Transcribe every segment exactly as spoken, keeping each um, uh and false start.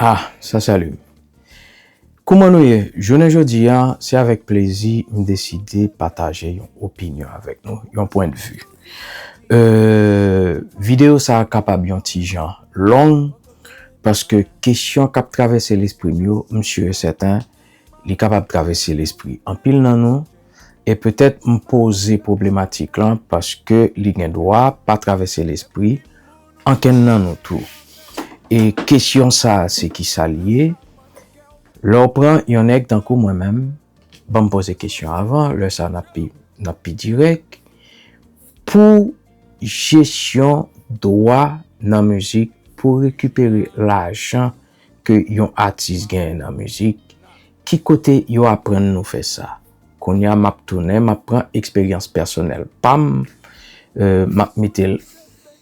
Ah, sa salye. Kouman nou ye? Jounen jodi a, se avèk plezi m deside pataje yon opinyon avèk nou, yon pwennvi. Euh, videyo sa a kapab yon ti jan long, paske kesyon k ap travèse lespri m yo, m si e sèten, li kapab travèse lespri anpil nan nou, e petèt m poze pwoblematik lan paske li gen dwa pa travèse lespri ankenn nan nou tou. E kesyon sa a, se kisa l ye? Lè w pran yon nèg tankou mwen menm, ban m poze kesyon avan, lè sa a n ap pi, n ap pi dirèk. Pou jesyon dwa nan mizik, pou rekipere lajan ke yon atis genyen nan mizik, ki kote yo aprann nou fè sa? Kounye a, m ap tounen, m ap pran eksperyans pèsonèl pa m, euh, m ap mete l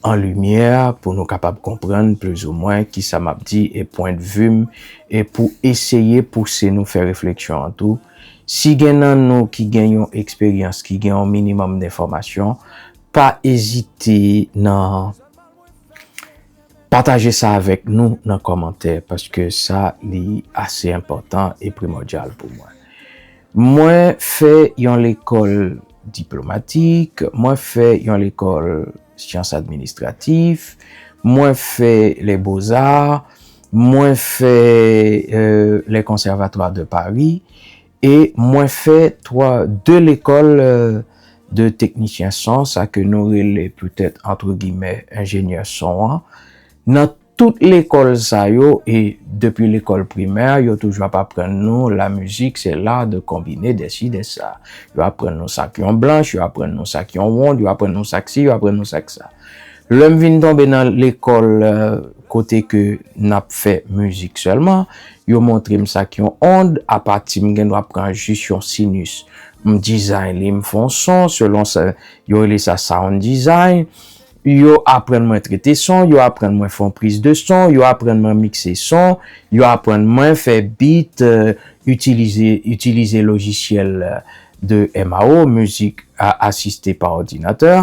an limyè pou nou kapab konprann plizoumwen kisa m ap di e pwennvi m, e pou eseye pouse nou fè refleksyon an tou. Si gen nan nou ki gen yon eksperyans, ki gen yon minimòm denfòmasyon, pa ezite nan pataje sa avèk nou nan kòmantè, paske sa li ase enpòtan e primòdyal pou mwen. Mwen fè yon lekòl diplomatik, mwen fè yon lekòl syans administratif, mwen fè les beaux-arts, mwen fè, euh, les conservatoires de Paris, e mwen fè twa, de lekòl, euh, de teknisyen son, sa ke nou rele petèt, entre guillemets, enjenyè son an. Nan tout lekòl sa yo, e depi lekòl primè, yo toujou ap aprann nou la musique, c'est l'art de combiner de ci, de ça. Yo aprann nou sa k yon blanch, yo aprann nou sa k yon wond, yo aprann nou sa k si, yo aprann nou sa k sa. Lè m vin tonbe nan lekòl, euh, kote ke n ap fè mizik sèlman, yo montre m sa k yon ond, apati m gen dwa pran jis yon sinus, m dizayn li, m fè yon son, selon sa, yo rele sa sound design. Yo aprann mwen trete son, yo aprann mwen fè yon priz de son, yo aprann mwen mikse son, yo aprann mwen fè beat, euh, itilize, itilize lojisyèl, euh, de M A O, mizik a-, asiste pa òdinatè.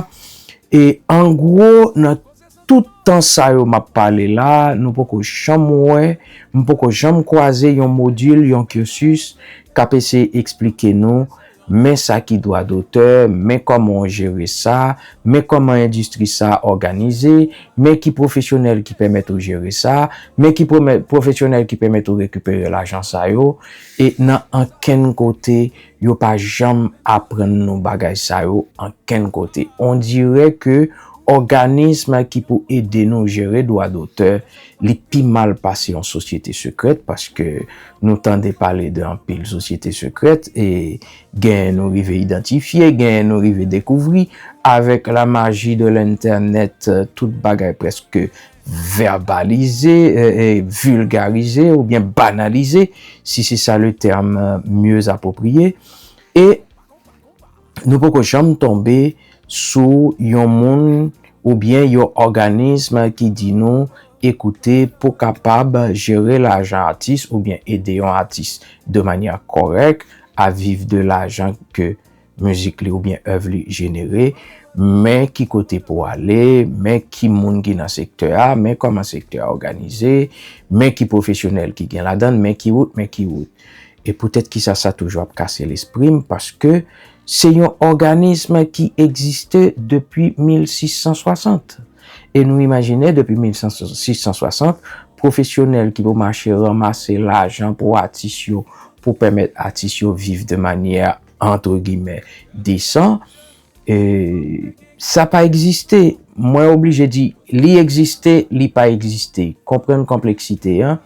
E an gwo, nan tout tan sa yo m ap pale la, nou poko janm wè, m poko janm kwaze yon modil, yon cursus k ap eseye eksplike nou, men sa ki dwa dotè, men kòman w jere sa, men kòman endistri sa òganize, men ki pwofesyonèl ki pèmèt ou jere sa, men ki pwomè-, pwofesyonèl ki pèmèt ou rekipere lajan sa yo. E nan ankenn kote, yo pa janm aprann nou bagay sa yo ankenn kote. On dirè ke òganis ki pou ede nou jere dwa dotè, li pi mal pase yon sosyete sekrèt, paske nou tande pale de anpil sosyete sekrèt, e genyen nou rive idantifye, genyen nou rive dekouvri, avèk la maji de lentènèt, tout bagay prèske vèbalize, e, e vilgarize oubyen banalize, si se sa le terme mieux approprié. E nou poko janm tonbe sou yon moun oubyen yon òganis ki di nou, ekoute, pou kapab jere lajan atis oubyen ede yon atis de manyè kòrèk a viv de lajan ke mizik li oubyen èv li jenere, men ki kote pou ale, men ki moun ki nan sektè a, men kòman sektè a òganize, men ki pwofesyonèl ki gen ladan l, men ki wout, men ki wout. E poutèt kisa sa toujou ap kase lespri m, paske se yon òganis ki egziste depi mil sis san swasant. E nou imajine, depi mil sis san swasant, pwofesyonèl ki pou mache ranmase lajan pou atis yo, pou pèmèt atis yo viv de manyè, entre guillemets, desan, e, sa pa egziste. Mwen oblije di, li egziste, li pa egziste. Konprann konpleksite an.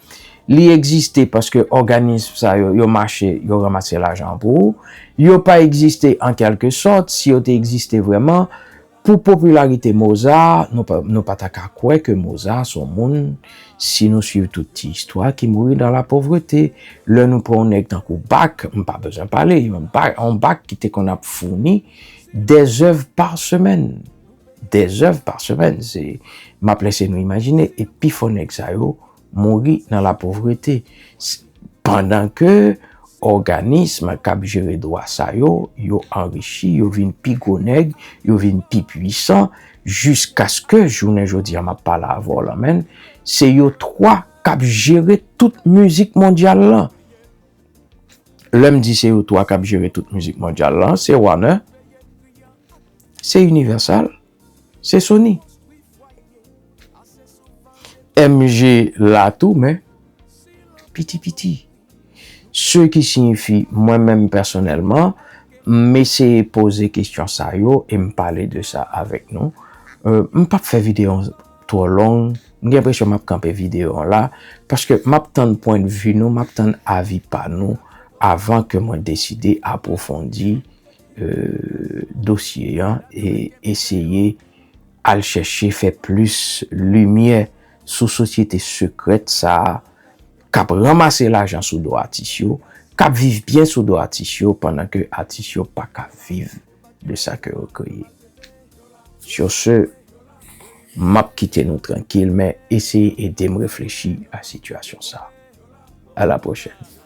Li egziste paske òganis sa yo, yo mache, yo ranmase lajan pou ou. Yo pa egziste an kèlke sòt. Si yo te egziste vrèman, pou popilarite Mozart, nou pa, nou pa ta ka kwè ke Mozart se yon moun, si nou swiv tout ti istwa, ki mouri dans la pauvreté. Lè nou pran yon nèg tankou Bach, m pa bezwen pale, yon Bach, yon Bach ki te konn ap founi des œuvres par semaine. Des œuvres par semaine. Se, m ap lese nou imajine, e pifò nèg sa yo mouri nan lapovrete. Pandan ke òganis k ap jere dwa sa yo, yo anrichi, yo vin pi gwo nèg, yo vin pi pwisan, jiskaske jounen jodi a m ap pale avè w la menm, se yo twa k ap jere tout mizik mondyal lan. Lè m di se yo twa k ap jere tout mizik mondyal lan, se Warner, se Universal, se Sony. M G la tou, men piti piti. Se ki siyifi, mwen menm pèsonèlman, m eseye poze kesyon sa yo e m pale de sa avèk nou. Euh, m p ap fè videyo an twò long. M gen enpresyon m ap kanpe videyo an la, paske m ap tann pwennvi nou, m ap tann avi pa nou avan ke mwen deside apwofondi euh, dosye an e eseye al chèche fè plis limyè sou sosyete sekrèt sa a k ap ranmase lajan sou do atis yo, k ap viv byen sou do atis yo, pandan ke atis yo pa ka viv de sa ke yo kreye. Sur ce, m ap kite nou trankil, men eseye ede m reflechi a sitiyasyon sa a. À la prochaine.